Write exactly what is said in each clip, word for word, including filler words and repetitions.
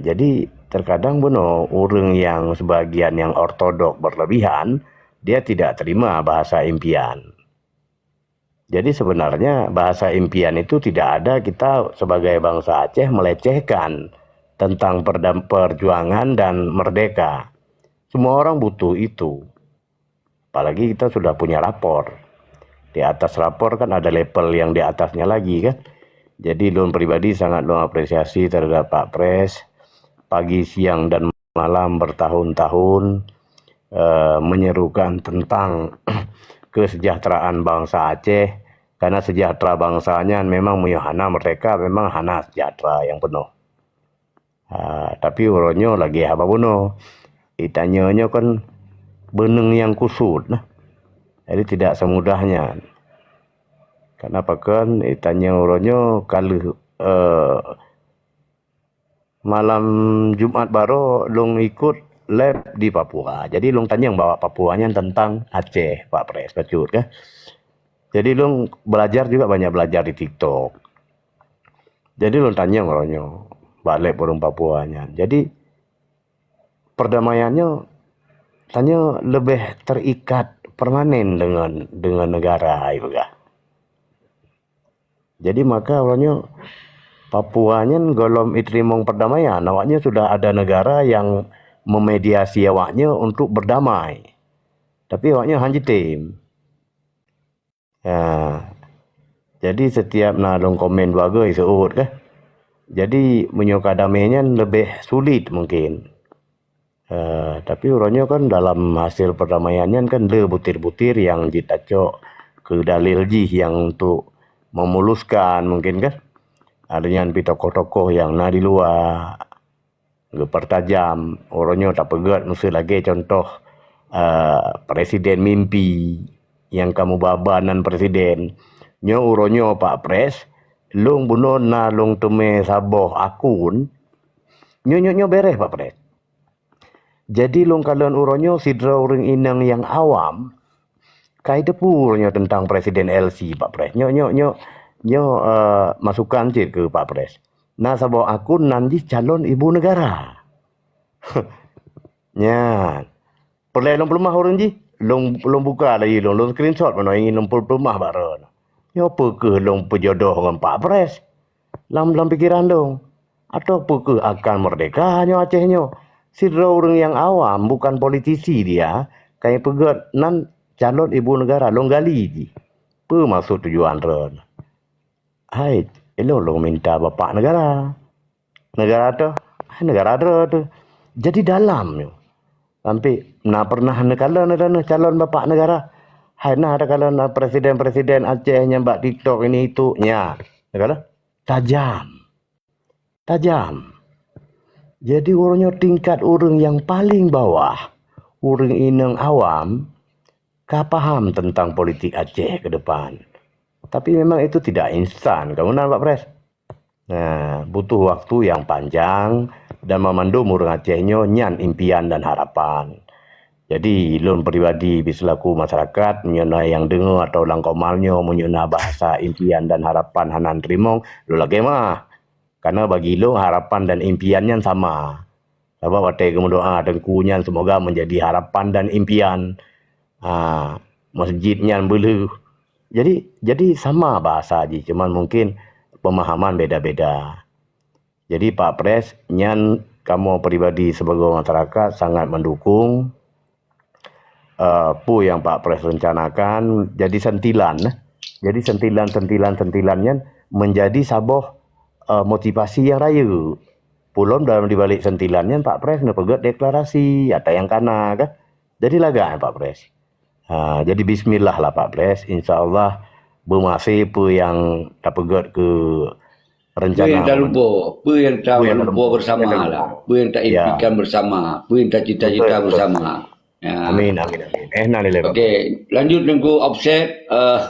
Jadi, terkadang bunoe ureuëng yang sebagian yang ortodok berlebihan, dia tidak terima bahasa impian. Jadi sebenarnya bahasa impian itu tidak ada kita sebagai bangsa Aceh melecehkan tentang perdam-, perjuangan dan merdeka. Semua orang butuh itu. Apalagi kita sudah punya rapor. Di atas rapor kan ada level yang di atasnya lagi kan. Jadi lôn pribadi sangat lôn apresiasi terhadap Pak Pres. Pagi, siang, dan malam bertahun-tahun, eh, menyerukan tentang kesejahteraan bangsa Aceh. Karena sejahtera bangsanya memang meunyoe hana merdeka, memang hana sejahtera yang penuh. Ha, tapi uroe nyoe lagée haba bunoe. Itanyoe nyoe kan beuneueng nyang kusut nah. Jadi tidak semudah nyan. Karena pakon itanyoe uroe nyoe ka lheueh, eh, malam Jumat baroe lôn ikut live di Papua. Jadi lôn tanyong bak Papua nyan tentang Aceh, Pak Pres, bacut kan. Jadi lôn belajar juga banyak belajar di TikTok. Jadi lôn tanyong uroe nyoe bak live ureuëng Papua nyan. Jadi perdamaian nyoe tanyoe leubeh terikat permanen dengan, dengan negara, ai peugah. Jadi maka uroe nyoe Papua nyan gohlom iteurimong perdamaian, awaknyoe sudah ada negara yang memediasi awaknyoe untuk berdamai. Tapi awaknyoe han jitem. Ya. Jadi setiap na lôn komen dua go iseuôt kah. Jadi meunyoe ka damé nyan leubeh sulit mungkin. Eh, tapi uroe nyoe kan dalam hasil perdamaian nyan kan le butir-butir yang jitacok keu dalil jih yang untuk memuluskan mungkin kan. Ada nyan pi tokoh-tokoh yang na di luwa geupertajam. Uroe nyoe tapeugét meuseu lagée contoh, eh, presiden mimpi nyang ka meuba-ba nan presiden. Nyoe uroe nyoe Pak Pres, lôn bunoe na lôn teumé saboh akun. Nyoe, nyoe, nyoe bereh Pak Pres. Jadi lôn kalon uroe nyoe sidroe ureuëng inong nyang awam, kai teupeu uroe nyoe teuntang Presiden L C Pak Pres. Nyoe, nyoe, nyoe, nyoe, eh, masukan cit keu Pak Pres. Na saboh akun nan jih calon ibu negara. Nyan. Peureulée lôn peuleumah ureuëng jih, lôn, lôn buka lagi lôn, lôn screenshot meunoe ingin lôn peuleumah bak droe. Nyoe peu kheueh lôn peujodoh ngon Pak Pres? Lam, lam pikeran lôn, atau peu kheueh akan merdeka nyoe Aceh nyoe? Sidroe ureuëng nyang awam, bukan politisi dia, ka ipeugét nan calon ibu negara, lôn gali jih. Peu maksud tujuan droe? Hai, ilôn lôn minta bapak negara. Negara tu, hai negara droe tu. Jadi dalam nyoe. Sampai na pernah neukalon ada neuh calon bapak negara. Hai na ada kalon na presiden-presiden Aceh nyang bak TikTok ini itu. Nya, neukalon. Tajam. Tajam. Jadi uroe nyoe tingkat ureuëng nyang paling bawah, ureuëng inong awam, ka paham tentang politik Aceh ke depan. Tapi memang itu tidak instan, kamu nampak Pres? Nah, butuh waktu yang panjang dan memandum ureuëng Aceh nyoe nyan impian dan harapan. Jadi, lôn pribadi bi selaku masyarakat, meunyoe na nyang deungoe atau lam komal nyoe, meunyoe na bahasa impian dan harapan hana teurimong, lôn lagée mah. Karena bagi lôn, harapan dan impian nyan sama. Sabab watée geumeudoa teungku nyan, semoga menjadi harapan dan impian. Ha, masjid nyan beuleuh. Jadi, jadi sama bahasa jih, cuman mungkin pemahaman beda-beda. Jadi, Pak Pres, nyan kamoe pribadi sibagoe masyarakat sangat mendukung, eh, peue nyang Pak Pres rencanakan, jadi sentilan, eh. Jadi sentilan-sentilan-sentilan nyan menjadi saboh, eh, motivasi nyang rayeuk. Peulom dalam dibalik sentilan nyan, Pak Pres neupeugét deklarasi, ata nyang kana, kan. Jadi lagak nyan, Pak Pres. Ha, jadi bismillah lah, Pak Pres. Insya Allah, beumaséh peue nyang tapeugét keu rencana. Peue nyang talupo, peue nyang talupo bersama lah. Peue nyang taimpikan bersama, peue nyang tacita-cita bersama. Ya. Amin, amin, amin. Eh, na nilai, Pak. Okey, lanjut Teungku Offset. Eh,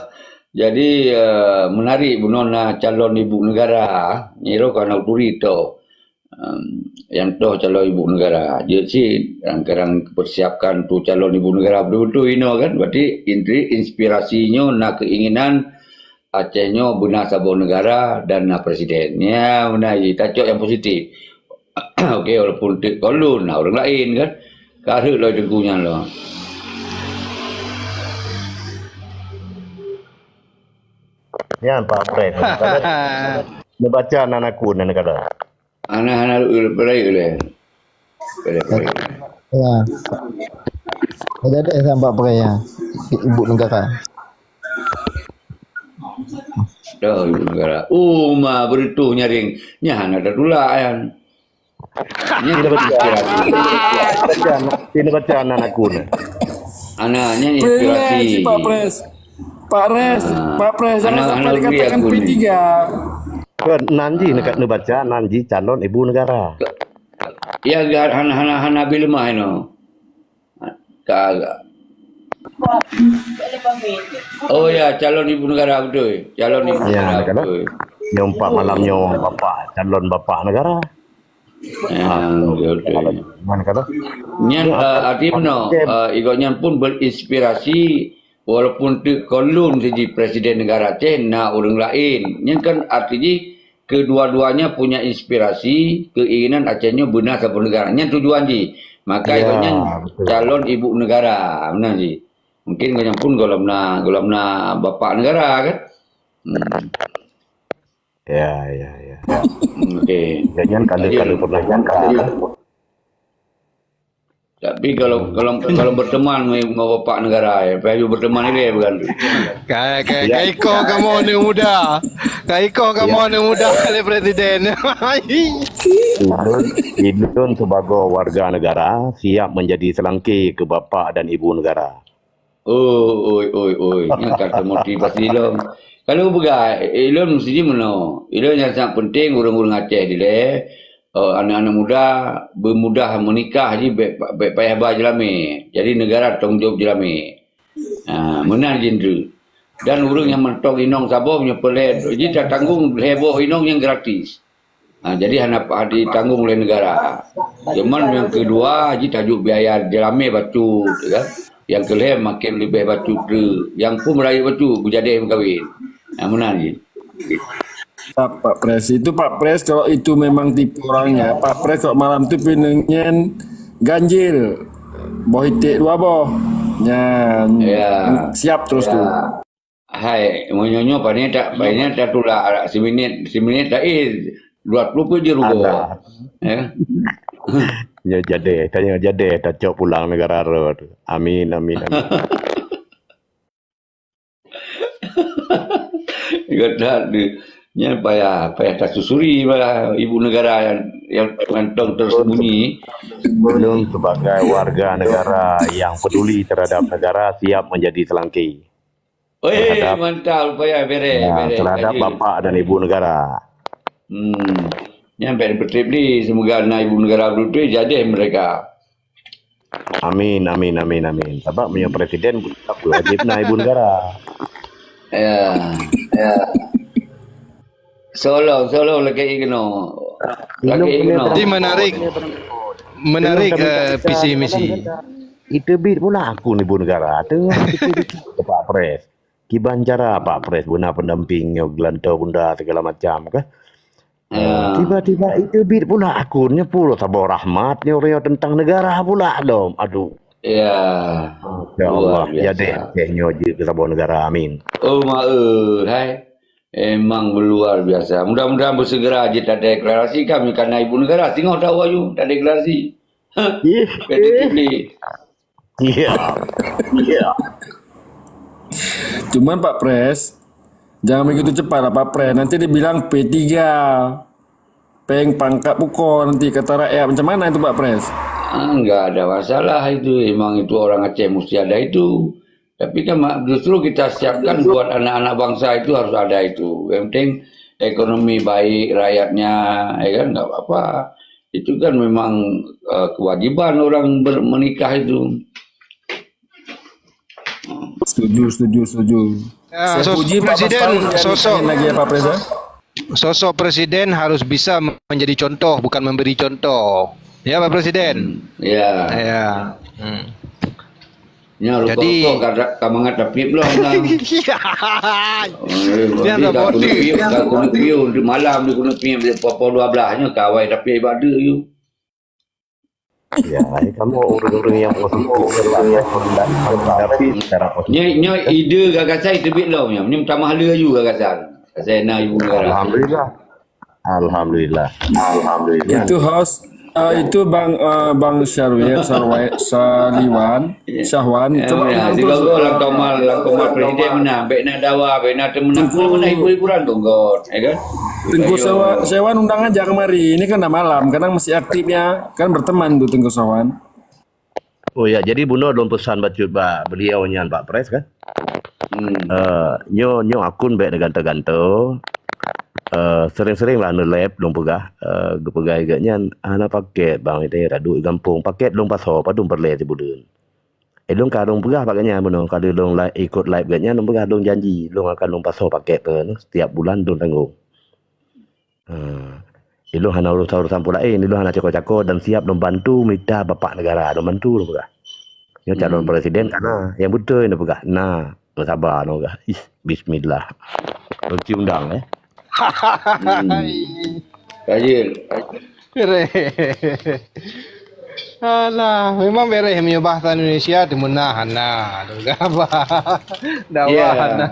jadi, eh, menarik bunoe na calon ibu negara. Niro kana turi to. Em, nyang toh calon ibu negara. Jeuet cit, kadang-kadang persiapkan tu calon ibu negara betul-betul inoe kan. Berarti inti inspirasi nyoe na keinginan Aceh nyoe beuna saboh negara dan na presiden. Ya, beuna jih. Tacok nyang positif. Okey, walaupun teuk kon lôn, na ureueng laén kan. Ka rhot lom teungku nyan lom. Nyan Pak Pres. Neubaca nan akun nan kada. Hana, hana, uleh, uleh. Uleh, uleh. Ya. Jadi, eh, sampai apa ya? Ibu negara. Dah, ibu negara. Uma beureutoh nyaring. Nyan hana tatulak, nyan. Nyan inspirasi. Baca, baca nan akun. Ana, nyan inspirasi. Peuleueh cit, Pak Pres. Pak Pres, ah, Pak Pres, jangan sampai dikatakan P tiga. Kon, nan jih neuka-, neubaca, nan jih calon ibu negara. Ya, hana, hana, hana bi leumah inoe. Ka, ka. Oh ya, calon ibu negara beutôi. Calon ibu negara beutôi. Nyoe empat malam nyoe bapak, calon bapak negara. Ya, beutôi, beutôi. Nyan, eh, arti meunoe, eh, igoe nyan pun berinspirasi. Walaupun teuk kon lôn siji presiden negara Aceh na ureueng laén. Nyan kan arti jih kedua-duanya punya inspirasi, keinginan Aceh nyoe beuna saboh negara. Nyan tujuan jih. Maka igoe nyan calon ibu negara. Meunan jih. Mungkin igoe nyan pun gohlom na, gohlom na bapak negara kan. Hmm. Ya, ya, ya. Okey. Jadi kan kalau, kalau pernah kan. Tapi kalau, kalau, kalau berteman ngon bapak negara, ya, payah berteman ilèe bukan tu. Ka, ka, ka iko kamoe aneuk muda. Ka iko kamoe aneuk muda lé presiden. Ulôn, ulôn sebagai warga negara siap menjadi selangke ke bapak dan ibu negara. Oh, oi, oi, oi. Nyan ka termotivasi lom. Kalau peugah, ilôn meusti jimeunoe. Ilôn nyang sangat penting ureueng-ureueng Aceh dilèe, eh, aneuk-aneuk muda beumudah meunikah jih bèk, bèk payah ba jeulamé. Jadi negara tanggung jawab jeulamé. Ha, meunan jih tu. Dan ureueng nyang mantong inong saboh meunyoe peureulèe jih tatanggong lhèe boh inong nyang gratis. Ha, jadi hana pa-, ditanggong lé negara. Cuman nyang keudua, jih tajok biaya jeulamé bacut, ya kan? Nyang keulhèe makin leubeh bacut treuk. Nyang phôn rayeuk bacut, beujadèh meukawen. Ha, meunan jih. Pak, Pak Pres, itu Pak Pres kalau itu memang tipe orangnya, Pak Pres kalau malam tu pih neungieng ganjil. Boh iték dua boh. Nyan, siap terus tu. Hai, meunyoe nyoe pane tak, pane tatulak arak siminit, siminit taéh dua ploh peuet jeuet rugoe. Ya. Nyoe jadèh, tanyoe jadèh tacok pulang negara rot. Amin, amin, amin. Gata tu, nyan payah, payah tasusuri bah ibu negara nyang, nyang mantong tersembunyi. Ulôn sebagai warga negara yang peduli terhadap negara siap menjadi selangke. Weh, terhadap, mantap, payah bereh, ya, bereh, terhadap bapak dan ibu negara. Hmm. Nyan bèk peutrép lé, semoga na ibu negara beutôi jadèh mereka. Amin, amin, amin, amin. Sabab meunyoe presiden, wajib na ibu negara. Ya, ya. Solo, solo lagèe keunoe. Lagèe keunoe. Jadi menarik, menarik, eh, visi misi. Iteubiet pula akun ibu negara. Tengah pikir-pikir Pak Pres. Kiban cara Pak Pres beuna pendamping nyoe geulantoe bunda segala macam kah? Ya. Tiba-tiba iteubiet pula akun nyoe pula saboh rahmat nyoe riyoe tentang negara pula lom. Aduh. Ya. Ya Allah, luar biasa. Jadèh Aceh nyoe jeuet keu saboh negara. Amin. Oh, ma-, eh, hai. Emang luar biasa. Mudah-mudahan bersegera jih tadeklarasi kami karena ibu negara singoh tahu ayu tadeklarasi. Hah. Ih, P T T B. Iya. Iya. Cuman Pak Pres, jangan begitu cepat lah Pak Pres. Nanti dibilang P tiga. Pèng pangkat bukon nanti kata rakyat. Macam mana itu Pak Pres? Ah, nggak ada masalah itu. Emang itu orang Aceh mesti ada itu. Tapi kan ma-, justru kita siapkan buat anak-anak bangsa itu harus ada itu. Yang penting ekonomi baik rakyatnya, ya kan, nggak apa-apa. Itu kan memang, eh, kewajiban orang ber-, menikah itu. Setuju, setuju, setuju. Ya, saya puji Pak Presiden, Pak Pres, sosok, lagi ya, Pak Pres, ya? Sosok presiden harus bisa menjadi contoh, bukan memberi contoh. Ya, Pak Presiden? Ya. Ya. Hmm. Nya, jadi rukok-rukok ka, ka mangat tapi belum lah. Iya. Oh, dia tak kena piu, tak kena piu. Di malam dia kena piu, pukul dua belas nya kawai tapi ibadah you. Ya, ini kamu orang-orang yang positif, tapi secara positif. Nyoe, nyoe ide gagasan teubiet lom nyoe. Nyoe tamah laju gagasan. Saya na ibu negara. Alhamdulillah. Alhamdulillah. Alhamdulillah. Itu host, ah, itu Bang, ah, Bang Syarwil, Sarwai-, Saliwan, Syahwan. Ya, coba ya, undang tu, sigoe lam kamar, lam kamar presiden menang. Bèk na dawa, bèk na teumeunang. Tengku, mana ibu-ibu rang tunggu, ya kan? Tengku Syahwan, Syahwan undang aja kemari. Ini kan dah malam, kadang masih aktifnya. Kan berteman tu Tengku Syahwan. Oh ya, jadi bunoe lôn peusan bacut bak beliau nyan bak pres kan. Hmm. Eh, nyoe, nyoe akun bèk neuganto-ganto. Eh, sering-sering lah neulep lôn peugah. Eh, geupeugah geuh nyan hana paket bang ite raduek gampông. Paket lôn pasoe padum peureulèe sibuleuen. Eh, lôn ka lôn peugah bak geuh nyan bunoe. Ka lôn live, ikut live geuh nyan lôn peugah lôn janji lôn akan lôn pasoe paket keu setiap bulan lôn tanggong. Ha. Ilôn hana urusan-urusan peue laén, ilôn hana cako-cako dan siap lôn bantu mita bapak negara, lôn bantu lôn peugah. Nyoe calon presiden ka na, nyang beutôi lôn peugah. Na, lôn saba lôn peugah. Ih, bismillah. Lôn ci undang, eh. Hmm. Kajil. Bereh. Alah, memang bereh meunyoe bahasa Indonesia teumeunah hana. Tu apa? Dakwah hana.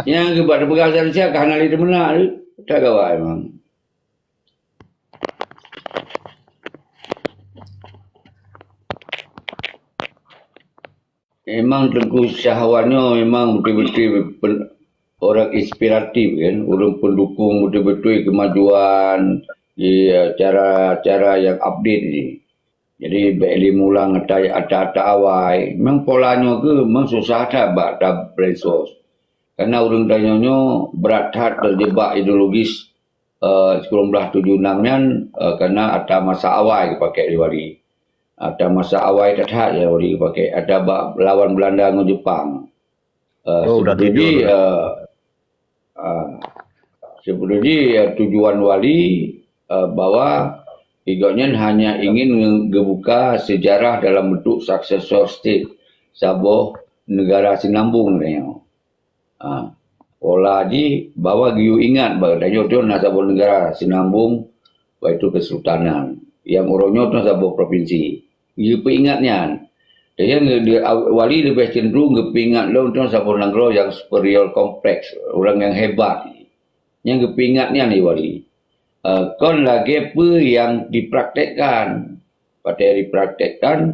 Nyang keubat peugah bahasa Indonesia ka hana lé teumeunah tu. Tak gawai memang. Memang Teuku Syahwan nyoe memang beutôi-beutôi pen-, orang inspiratif kan, ureuëng pendukung beutôi-beutôi kemajuan, iya, cara-cara yang update ni. Jadi, bèk lé mulang ata-, ata-ata awai. Memang pola nyoe keuh memang susah that bak tablensos. Karena ureuëng tanyoe nyoe brat that terjebak ideologis, eh, sikureueng blaih tujoh enam nyan, eh, karena ata masa awai geupakèk lé Wali. Ata masa awai that-that ya Wali geupakèk. Ata bak lawan Belanda ngon Jepang. Eh, oh, dah sebetul tujuh jih, dah. Eh, eh, sebetul jih, eh, tujuan Wali, eh, bahwa gobnyan hanya ingin nge-, geubuka sejarah dalam bentuk successor state saboh negara sinambong katanya. Ha, pola jih bahwa geuyue ingat bahwa tanyoe tu na saboh negara sinambong, yaitu kesultanan. Nyang uroe nyoe tu saboh provinsi. Geupeuingat nyan. Jadi, nge-, di-, aw-, Wali leubeh cenderung geupeuingat lom tu saboh nanggroe nyang superior kompleks, ureuëng nyang hebat. Nyang geupeuingat nyan di Wali. Eh, kon lagèe peue nyang dipraktekkan. Watèe dipraktekkan,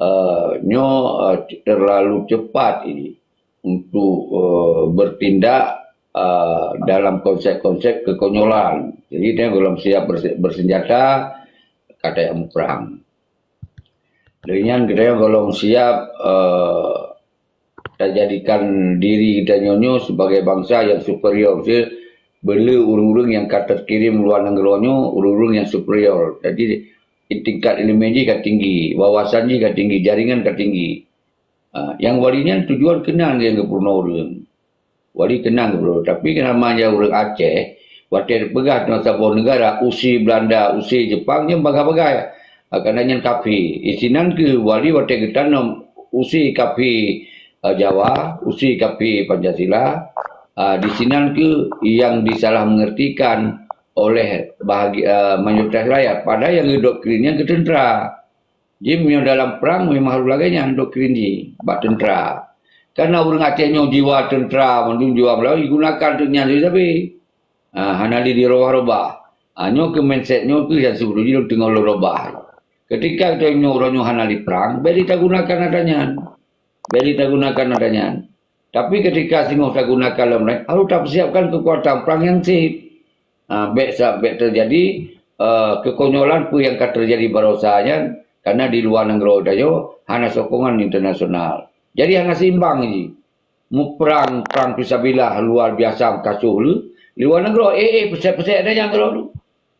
eh, nyoe, eh, terlalu cepat ini untuk, eh, bertindak, eh, dalam konsep-konsep kekonyolan. Jadi, dia belum siap berse-, bersenjata, kata yang perang. Lheueh nyan geutanyoe gohlom siab, eh, tajadikan diri geutanyoe nyoe sebagai bansa nyang superior, beule ureuëng-ureuëng nyang ka teukirim luwa nanggroe nyoe ureuëng-ureuëng nyang superior. Jadi, tingkat ileumèe jih ka tinggi, wawasan jih ka tinggi, jaringan ka tinggi. Ah, nyang Wali nyan tujuan keunan nyang geupeurunoe ureuëng. Wali keunan geupeurunoe. Tapi keunama nyang ureuëng Aceh, watèe peugah teuh saboh negara, usi Belanda, usi Jepang, nyan bagai-bagai. Ah, karena nyan kafé. Di sinan keuh Wali watèe geutanom usi kafé, ah, Jawa, usi kafé Pancasila. Ah, di sinan keuh nyang disalah mengertikan oleh bahagi-, ah, mayoritas rakyat. Padahai nyang geudoktrin nyan keu teuntra. Jadi, meunyoe dalam prang memang harôh lagèe nyan doktrin jih bak teuntra. Karena ureuëng Aceh nyoe jiwa teuntra, mandum jiwa meulawan, digunakan untuk nyan sabe-sabe. Ha, hana lé dirobah-robah. Ha, nyoe keuh mindset nyoe keuh nyang sibeutôi jih teungoh lôn robah. Ketika geutanyoe uroe nyoe hana lé prang, bèk lé tagunakan ata nyan. Bèk lé tagunakan ata nyan. Tapi ketika singoh tagunakan lom nyan, harôh tapeusiapkan keukuatan prang nyang sép. Ha, bèk sa-, bèk teujadi, eh, kekonyolan peue nyang ka teujadi barosa nyan, karena di luwa nanggroe tanyoe hana sokongan internasional. Jadi hana seimbang jih. Muprang, prang fisabilillah luar biasa meukasoh le, luwa nanggroe, eh, eh, peusèt-peusèt ata nyan keudroe tu.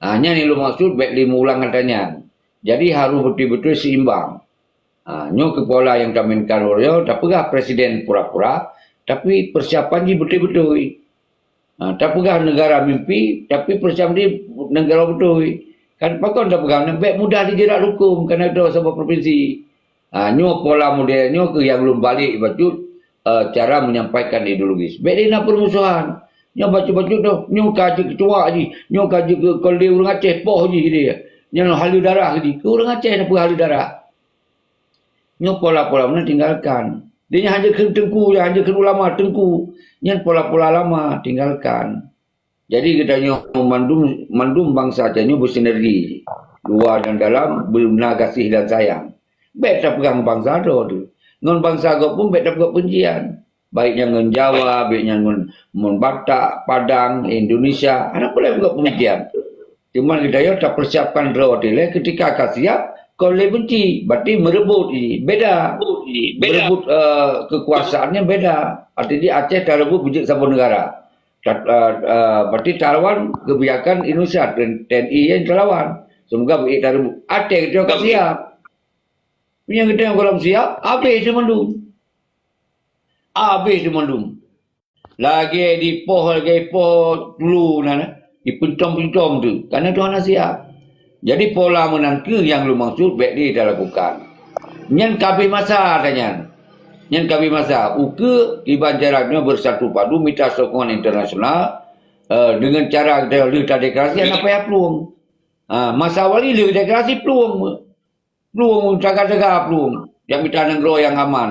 Ha, nyan nyang lôn maksud bèk lé meuulang ata nyan. Jadi harôh beutôi-beutôi seimbang. Ha, nyoe keuh pola nyang tamainkan uroe nyoe, tapeugah presiden pura-pura, tapi persiapan jih beutôi-beutôi. Ha, tapeugah negara mimpi, tapi persiapan jih negara beutôi. Kan pakon tapeugah, bèk mudah dijerat hukum, karena itu saboh provinsi. Ha, nyoe pola model nyoe keuh nyang lôn balek bacut, eh, cara menyampaikan ideologis. Bèk lé na permusuhan. Nyoe bacut-bacut tu, nyoe ka jeuet keu tuha jih, nyoe ka jeuet keu, keu lé ureuëng Aceh, poh jih dia. Nyan haleue darah geuh. Keu ureuëng Aceh na peue haleue darah. Nyoe pola-pola meunan tinggalkan. Dia nyan hana kheun teungku, hana kheun ulama teungku. Nyan pola-pola lama tinggalkan. Jadi geutanyoe mandum, mandum bansa Aceh nyoe bersinergi. Luar dan dalam beuna gaséh dan sayang. Bék tapeugah ngon bansa droe teuh. Ngon bansa gob pun bék tapeugah peuncian. Baik nyan ngon Jawa, baik nyan ngon, ngon Batak, Padang, Indonesia, hana peureulée peugah peuncian. Cuman geutanyoe tapersiapkan droe teuh lé, ketika ka siap, kon lé benci, berarti merebut ini, beda. Merebut, eh, kekuasaannya beda. Artinya Aceh tarebut beujeuet saboh negara. Ta-, eh, eh, berarti talawan kebijakan Indonesia, T N I yang talawan. Semoga beujeuet tarebut. Aceh geutanyoe ka siap. Meunyoe geutanyoe gohlom siap, habéh teuh mandum. Habéh teuh mandum. Lagée dipoh, lagée poh pelu na, na, dipeuncom-peuncom teuh. Karena Tuhan hana siap. Jadi pola meunan kheueh nyang lôn maksud bék lé talakukan. Nyan ka habéh masa dah nyan. Nyan ka habéh masa. Ukeue kiban jalan nyoe bersatu padu mita sokongan internasional, eh, dengan cara geutanyoe lheueh tadeklarasi hana payah plueng. Ha, masa wali lheueh deklarasi plueng. Plueng, taga-taga plueng. Nyang mita nanggroe nyang aman.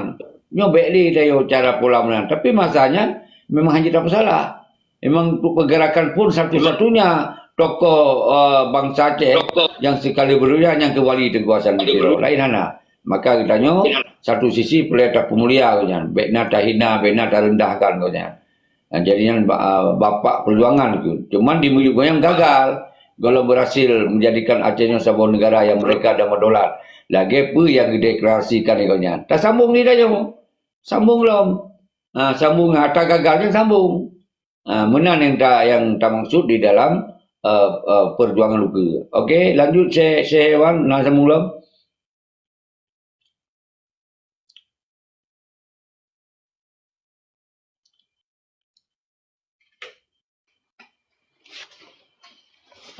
Nyoe bék lé tayoe cara pola meunan. Tapi masa nyan memang hana tapeusalah. Memang untuk pergerakan pun satu-satunya tokoh, eh, bansa Aceh yang sekali berdunia nyang keu wali Teungku Hasan di Tiro. Lain hana. Maka geutanyoe satu sisi peureulée tapeumulia gobnyan. Bék na tahina, bék na tarendahkan gobnyan. Ha, jadi nyan ba-, ah, bapak perjuangan tu. Cuman di miyueb goyang gagal. Gohlom berhasil menjadikan Aceh nyoe saboh negara yang merdeka dan berdaulat. Lagée peue yang dideklarasikan lé gobnyan. Tasambong di tanyoe. Sambong lom. Ha, sambong ata gagal nyan sambong. Ha, meunan yang ta-, yang tamaksud di dalam, eh, eh, perjuangan ukeue. Okey, lanjut Syekh, Syekh Wan, na sambong lom.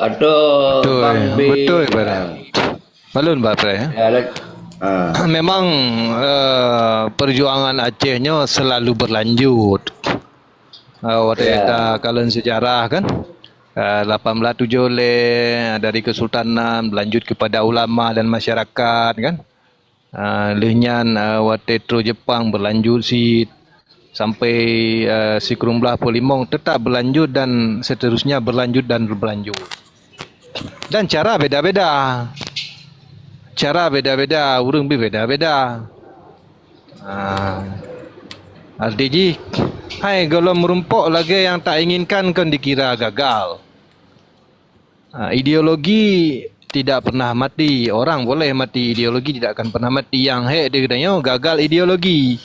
Atau betul, Bang Bi. Betul, Barang. Balun, Bang Prai, ya? Ya, lagi. Ah. Memang, eh, perjuangan Aceh nyoe selalu berlanjut. Eh, watée ya. Kita kalon sejarah kan, eh, lapan belas tujoh lhée dari kesultanan berlanjut kepada ulama dan masyarakat kan. Ah, lheueh nyan, ah, watée troh Jepang berlanjut cit sampai, ah, sikureueng blaih peulimong tetap berlanjut dan seterusnya berlanjut dan berlanjut. Dan cara beda-beda. Cara beda-beda, ureuëng pih beda-beda. Ah. Arti jih, hai gohlom meurumpok lagée nyang tainginkan kon dikira gagal. Ah, ideologi tidak pernah mati. Orang boleh mati, ideologi tidak akan pernah mati. Nyang hék di geutanyoe gagal ideologi.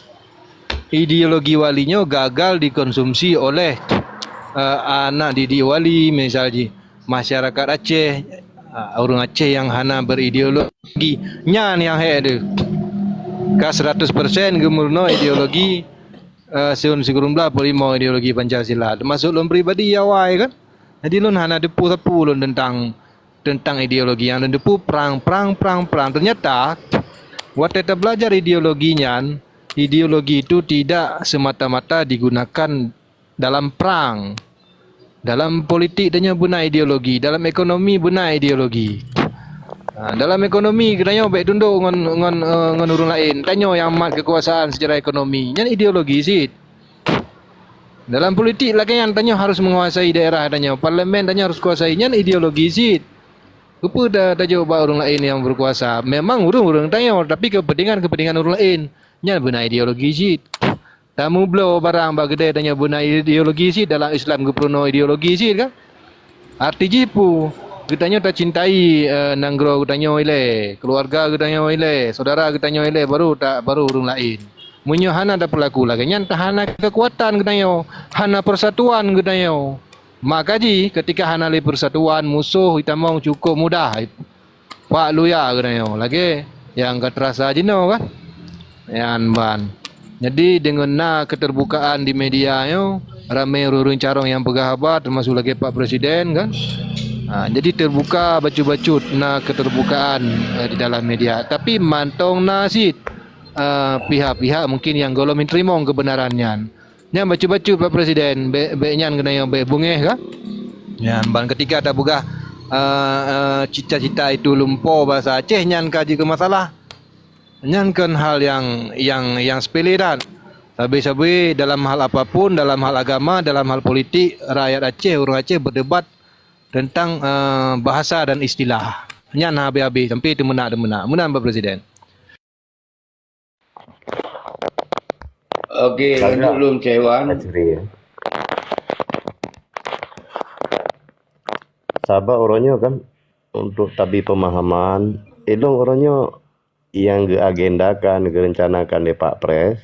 Ideologi wali nyoe gagal dikonsumsi oleh, eh, anak didik wali, misal jih masyarakat Aceh, ah, ureuëng Aceh nyang hana berideologi. Nyan nyang hék deuh. Ka seratus persen geumeurunoe ideologi, eh, siun sikureueng blaih peulimong ideologi Pancasila. Termasuk lôn pribadi awai kan. Jadi lôn hana teupeue sapeue lôn teuntang, teuntang ideologi nyang lôn teupeue prang, prang, prang, prang. Ternyata watée tabeulajar ideologi nyan, ideologi itu tidak semata-mata digunakan dalam prang. Dalam politik tanyoe beuna ideologi, dalam ekonomi beuna ideologi. Ha, dalam ekonomi geutanyoe bék tundok ngon, ngon, eh, ngon ureuëng laén. Tanyoe nyang mat kekuasaan secara ekonomi. Nyan ideologi cit. Dalam politik lagée nyan tanyoe harus menguasai daerah tanyoe, parlemen tanyoe harus kuasai, nyan ideologi cit. Keupeue ta-, tajok bak ureuëng laén nyang berkuasa? Memang ureuëng-ureuëng tanyoe, tapi kepentingan-kepentingan ureuëng laén. Nyan beuna ideologi cit. Tameubloe barang bak keudée tanyoe beuna ideologi cit, dalam Islam geupeurunoe ideologi cit kan? Arti jih peue? Geutanyoe tacintai, eh, nanggroe geutanyoe ilée, keuluwarga geutanyoe ilée, syedara geutanyoe ilée, baru ta-, baru ureuëng laén. Meunyoe hana tapeulaku lagée nyan, tahana keukuatan geutanyoe, hana persatuan geutanyoe. Maka jih, ketika hana lé persatuan, musoh jitamong cukôp mudah. Pak Luya geutanyoe lagée nyang ka teurasa jinoe kan? Nyan ban. Jadi, deungon na keterbukaan di media nyoe, ramé ureuëng-ureuëng carông nyang peugah haba, teumasuk lagée Pak Presiden kan? Ha, jadi teubuka bacut-bacut na keterbukaan, eh, di dalam media. Tapi mantong na cit, eh, pihak-pihak mungkin nyang gohlom jiteurimong keubeunaran nyan. Nyan bacut-bacut Pak Presiden, bék, bék nyan geutanyoe bék beungéh ka? Nyan ban keutika tapeugah, eh, eh, cita-cita itu lumpoe bahasa Aceh, nyan ka jeuet keu masalah. Nyan kon hal nyang, nyang, nyang sepele that. Sabe-sabe dalam hal apapun, dalam hal agama, dalam hal politik, rakyat Aceh, ureuëng Aceh berdebat tentang, eh, bahasa dan istilah. Nyan habéh-habéh sampai teumeunak-teumeunak. Meunan, Pak Presiden. Oke, lanjut lom, Cewan. Sabab uroe nyoe kan, untuk tabi pemahaman, ilong uroe nyoe nyang geuagendakan, geurencanakan lé Pak Pres,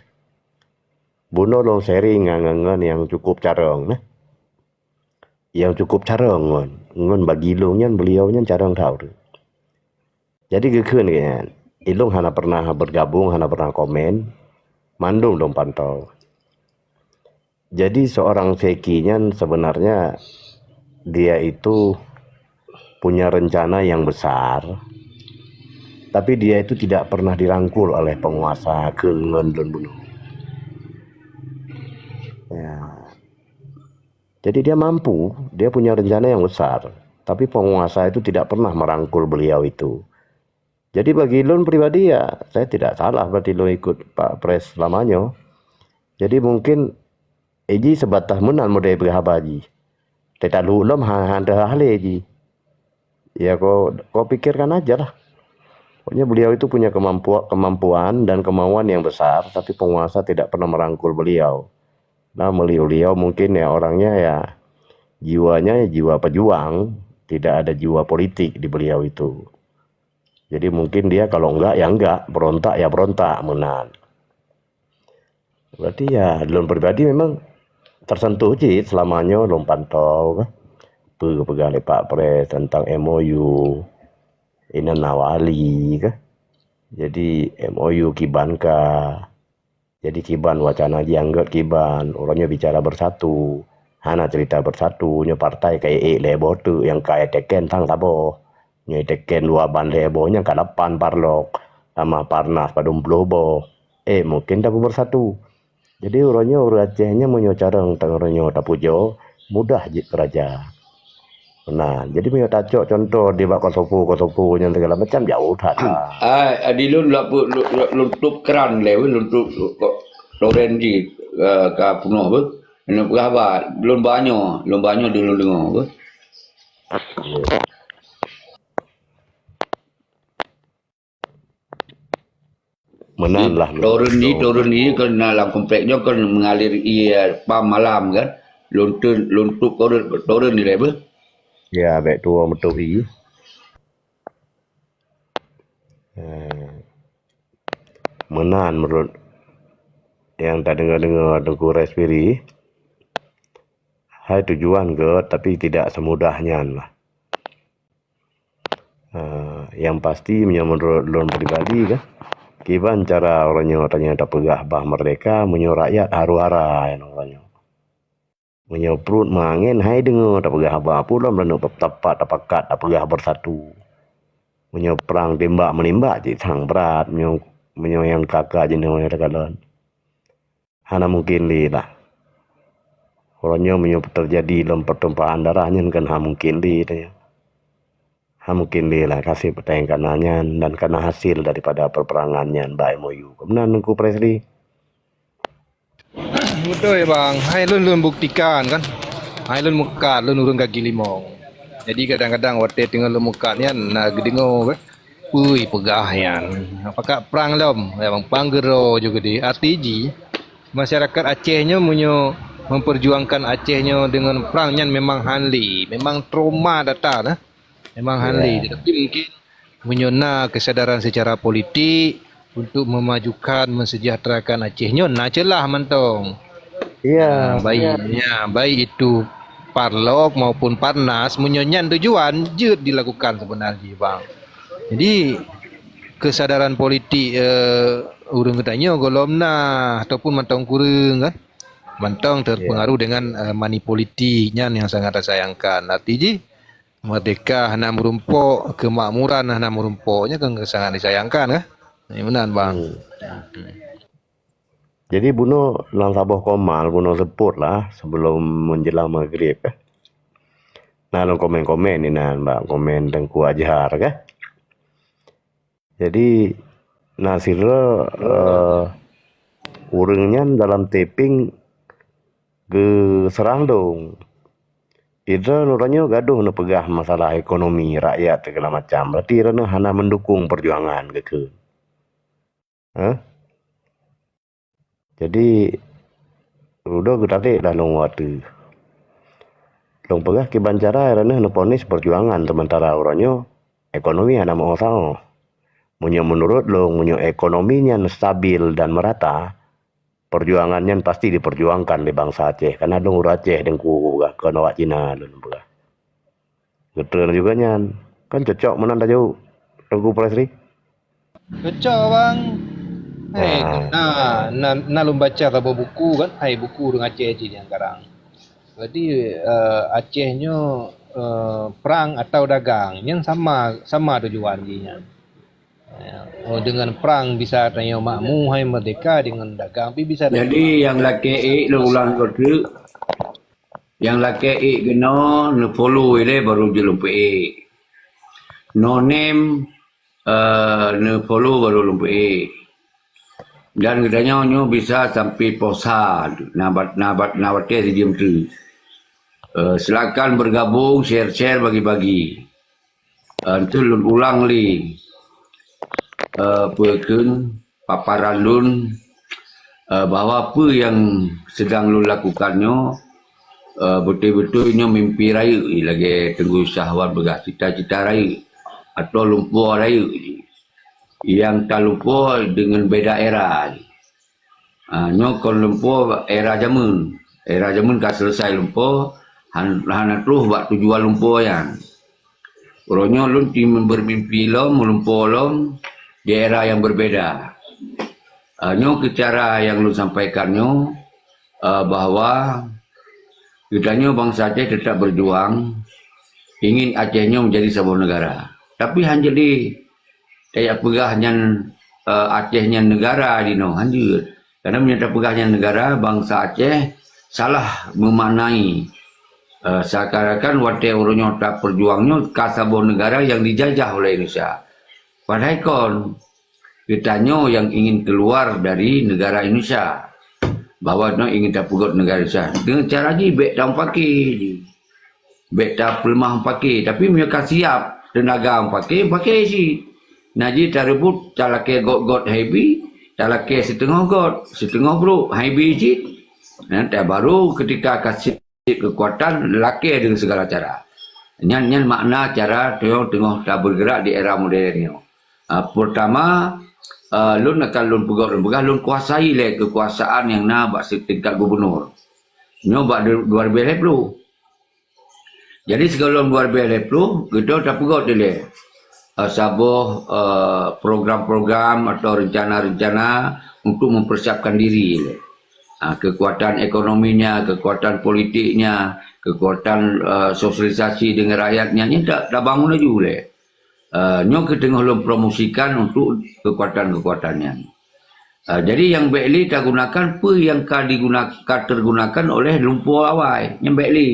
bunoe lôn sharing ngon, ngon, ngon nyang cukup carông, nah. Nyang cukup carông ngon, ngon bagi lôn nyan, beliau nyan carông that. Jadi geukheun geuh nyan, ilong hana pernah bergabung, hana pernah komen, mandum lôn pantau. Jadi seorang Zeki nyan sebenarnya dia itu punya rencana yang besar, tapi dia itu tidak pernah dirangkul oleh penguasa keu ngon lôn bunoe. Ya. Jadi dia mampu, dia punya rencana yang besar, tapi penguasa itu tidak pernah merangkul beliau itu. Jadi bagi lôn pribadi, ya, saya tidak salah berarti lôn ikut Pak Pres selama nyoe. Jadi mungkin, eh, jih sebatas meunan model peugah haba jih. Teuka lhok lom ha-, han teuhah lé jih. Ya, kau, kau pikirkan aja lah. Pokoknya beliau itu punya kemampu-, kemampuan dan kemauan yang besar, tapi penguasa tidak pernah merangkul beliau. Nah, beliau mungkin ya orangnya ya jiwanya jiwa pejuang, tidak ada jiwa politik di beliau itu. Jadi mungkin dia kalau enggak ya enggak, berontak ya berontak, meunan. Berarti ya lôn pribadi memang tersentuh cit selama nyoe lôn pantau kah. Peue geupeugah lé Pak Pres tentang M O U, inan Nawali kah. Jadi M O U kiban ka. Jadi kiban wacana jianggôt kiban, uroe nyoe bicara bersatu. Hana cerita bersatu, nyoe partai ka ék lhèe boh teuk nyang ka iteken sang saboh. Nyoe iteken dua ban lhèe boh nyang ka lapan parlok, tamah parnas padum ploh boh. Eh, mungkin tapeubersatu. Jadi uroe nyoe ureuëng Aceh nyan meunyoe carông tang uroe nyoe tapujoe, mudah jeuet keu raja. Nah, jadi meunyoe tacok contoh di bak Kosovo, Kosovo nyan segala macam jauh that. Ai, di lôn lôn, lôn, lôn, lôn tup kran lé, lôn tup ko-, toren jih, eh, ka peunoh beuh. Lôn peugah ba, lôn banyoe, lôn banyoe di lôn deungoe beuh. Meunan lah. Toren ni, toren ni kan dalam komplek nyoe kan mengalir ie pam malam kan. Lôn teun, lôn tup toren, toren ni lé beuh. Ya, bèk tuwoe meutup ie. Eh, meunan menurut nyang tadeungoe-deungoe Teungku Respiri, hai tujuan gèt, tapi tidak semudah nyan lah. Eh, yang pasti, meunyoe menurut lôn pribadi kah, kiban cara uroe nyoe tanyoe tapeugah bah merdeka, meunyoe rakyat haru hara nyan uroe nyoe. Meunyoe pruet meuangén, hai deungoe tapeugah haba, peue lom leuneuk tapat, tapakat, tapeugah bersatu. Meunyoe prang timbak meunimbak cit sang brat, meunyoe, meunyoe nyang ka-ka jinoe nyang takalon. Hana mungkin lé lah. Uroe nyoe meunyoe teujadi lom pertumpahan darah nyan kan hana mungkin lé tanya. Hana mungkin lé lah kaseb peuténg kana nyan dan kana hasil daripada peperangan nyan bak M O U. Keunan Teungku Presli. Beutôi, Bang. Hai lôn, lôn buktikan kan. Hai lôn meukat, lôn ureuëng gaki limong. Jadi kadang-kadang watèe teungoh lôn meukat nyan na geudeungoe kan. Ui, peugah nyan. Pakat prang lom, ya, Bang, prang geuro ju geude. Arti jih, masyarakat Aceh nyoe meunyoe memperjuangkan Aceh nyoe deungon prang nyan memang han lé, memang trauma data nah. Memang han lé. Ya. Tetapi mungkin meunyoe na kesadaran secara politik untuk memajukan, mensejahterakan Aceh nyoe na ceulah mantong. Ya. Ah, baik, ya, baik itu parlok maupun parnas, meunyoe nyan tujuan, jeuet dilakukan sebenarnya, Bang. Jadi, kesadaran politik, eh, ureuëng geutanyoe gohlom na ataupun mantong kureueng kan. Mantong terpengaruh dengan, eh, money politik nyan yang sangat disayangkan. Arti jih, merdeka hana meurumpok, kemakmuran hana meurumpok, nyan kan sangat disayangkan kan. Nyan meunan, Bang. Hmm. Jadi bunoe lam saboh komal, bunoe seupôt lah sebelum menjelang maghrib, eh. Na lôn komen-komen inan bak komen Teungku Azhar kah. Jadi na sidroe, eh, ureuëng nyan dalam taping geuseurang dong. Idroe uroe nyoe gadoh neupeugah masalah ekonomi rakyat segala macam. Berarti droeneueh hana mendukung perjuangan geukheun. Hah? Jadi, uroe geutarek dah lôn watée. Lôn peugah kiban cara droeneueh neuponis perjuangan, sementara uroe nyoe ekonomi hana meuoh saoh. Meunyoe menurut lôn, meunyoe ekonomi nyan stabil dan merata, perjuangan nyan pasti diperjuangkan lé bansa Aceh. Karena lôn ureuëng Aceh Teungku peugah, kon awak Cina lôn peugah. Geutreun juga nyan. Kan cocok meunan tajaweueb, Teungku Presri? Cocok, Bang. Hei, na, na, na lôn baca saboh buku kan, hai buku ureuëng Aceh cit nyang karang. Jadi, eh, Aceh nyoe, eh, perang atau dagang, nyan sama, sama tujuan jih nyan. Ya, oh, dengan perang bisa tanyoe makmu hai merdeka, dengan dagang pih bisa. Jadi nyang lakée ék lôn ulang keu teuk. Nyang lakée ék keunoe neufollow ilée baru jeuet lôn peuék. No name, eh, neufollow baru lôn peuék. Dan geutanyoe nyoe bisa sampai posa na bat na bat na watée sijeuem teuk. Eh, silakan bergabung, share-share, bagi-bagi. Eh, enteuk lôn ulang lé, eh, peue kheun paparan lôn, eh, bahwa peue nyang sedang lôn lakukan nyoe, eh, beutôi-beutôi nyoe mimpi rayeuk lagée Teungku Syahwan peugah, cita-cita rayeuk atau lumpoe rayeuk nyang talumpoe deungon beda era. Ah, nyoe kon lumpoe era jameun. Era jameun ka selesai lumpoe, han-, hana troh bak tujuan lumpoe nyan. Uroe nyoe lôn tim bermimpi lom, meulumpoe lom di era nyang berbeda. Ah, nyoe keuh cara nyang lôn sampaikan nyoe, ah, bahwa geutanyoe bansa Aceh tetap berjuang, ingin Aceh nyoe menjadi saboh negara. Tapi han jadi tajak peugah nyan, eh, Aceh nyan negara jinoe, hanjeuet. Karena meunyoe tapeugah nyan negara, bansa Aceh salah meumaknai. Eh, seakan-akan watée uroe nyoe tapeurjuang nyoe ka saboh negara nyang dijajah oleh Indonesia. Padahai kon, geutanyoe nyang ingin keluar dari negara Indonesia. Bahwa nyoe ingin tapeugét negara Indonesia. Dengan cara jih bék tameupaké jih. Bék tapeuleumah meupaké, tapi meunyoe ka siap teunaga meupaké, meupaké cit. Na jih tareubot, talakée gét-gét hai bi, talakée siteungoh gét, siteungoh brôk hai bi cit. Nah, ta baru ketika ka siap keukuatan, lakée deungon segala cara. Nyan, nyan makna cara teungoh, teungoh tabeugeurak di era modern nyoe. Ah, pertama, ah, lôn akan lôn peugah, lôn peugah lôn kuasai lé keukuasaan nyang na bak si-, tingkat gubernur. Nyoe bak du-, dua ribèe lhèe plôh. Jadi, sigohlom dua ribèe lhèe plôh, geutanyoe tapeugöt dilèe, eh, saboh, eh, program-program atau rencana-rencana untuk mempersiapkan diri lé. Ah, kekuatan ekonominya, kekuatan politiknya, kekuatan, eh, sosialisasi dengan rakyatnya, nyan ta-, tabangun laju lé. Eh, nyoe keuh teungoh lôn promosikan untuk kekuatan-kekuatan nyan. Ah, jadi nyang bèk lé tagunakan peue nyang ka diguna-, ka teugunakan oleh lumpoe awai, nyan bèk lé.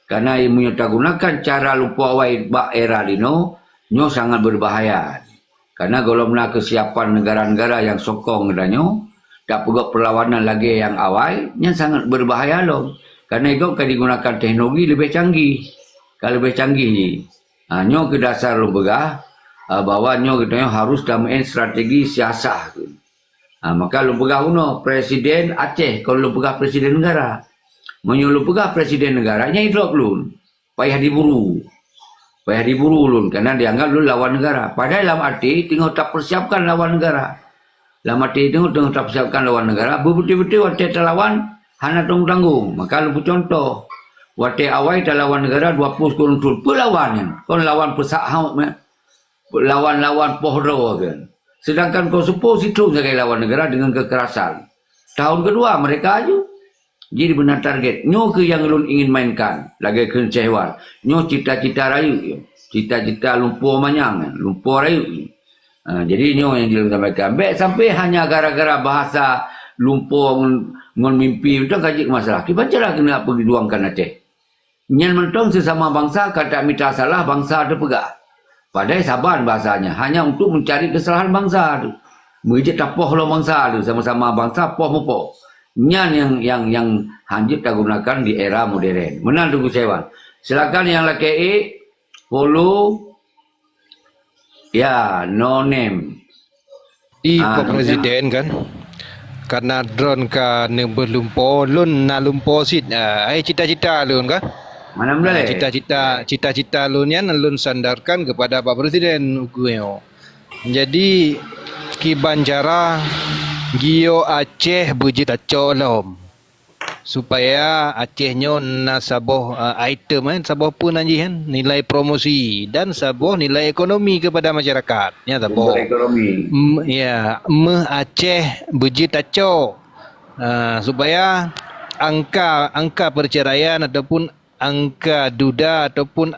Karena meunyoe tagunakan cara lumpoe awai bak era jinoe, nyoe sangat berbahaya. Karena gohlom na keusiapan negara-negara nyang sokong geutanyoe, tapeugöt peulawanan lagèe nyang awai, nyan sangat berbahaya lom. Karena gobnyan ka digunakan teknologi leubeh canggih, ka leubeh canggih jih. Ha, nyoe keuh dasar lôn peugah, ha, bahwa nyoe geutanyoe harôh tameu'en strategi siasah keuh. Ha, maka lôn peugah bunoe, Presiden Aceh, kon lôn peugah Presiden Negara. Meunyoe lôn peugah Presiden Negara, nyan idrop lôn. Payah diburu. Payah diburu lôn, karena dianggap lôn lawan negara. Padahai lam até teungoh tapersiapkan lawan negara. Lam até teungoh, teungoh tapersiapkan lawan negara, beubeutôi-beutôi watèe talawan hana tanggung-tanggung. Maka lôn peucuntoh, watèe awai talawan negara dua ploh sikureueng thôn, peue lawan nyan? Kon lawan peusak hawk nyan. Lawan-lawan poh droe kan. Sedangkan kon seupôt sithôn sagai lawan negara dengan kekerasan. Tahun kedua mereka aju. Jadi beuna target. Nyoe keuh nyang lôn ingin mainkan. Lagèe kheun Syehwar. Nyoe cita-cita rayeuk nyoe. Cita-cita lumpoe manyang nyan. Lumpoe rayeuk nyoe. Ha, jadi nyoe nyang jeuet lôn sampaikan. Bèk sampai hanya gara-gara bahasa lumpoe ngon, ngon mimpi, mantong ka jeuet keu masalah. Kiban cara keuneuk peujuangkan Aceh. Nyan mantong sesama bansa ka tamita salah bansa teuh peugah. Padahai saban bahasanya hanya untuk mencari kesalahan bansa tu. Meujeuet tapoh lom bansa tu, sama-sama bansa poh mupoh. Nyan nyang nyang nyang hanjeuet tagunakan di era modern. Meunan Teungku Saiwan. Silakan nyang lakée follow. Ya, no name. Di Ah, Pak no name. Presiden kan, karena droen ka neubeuh lumpo, lôn na lumpo cit. Ah, ai cita-cita lôn kan. Mana Ah, mulai? Cita-cita, cita-cita lôn nyan lôn sandarkan kepada Pak Presiden ukeue nyoe. Jadi, kiban cara giyok Aceh beujeuet tacok lom. Supaya Aceh nyoe na saboh, eh, item, eh, saboh peue nan jih, kan, nilai promosi dan saboh nilai ekonomi kepada masyarakat. Nya saboh. Untuk ekonomi. M-, ya, meuh Aceh beujeuet tacok. Ah, supaya angka, angka perceraian ataupun angka duda ataupun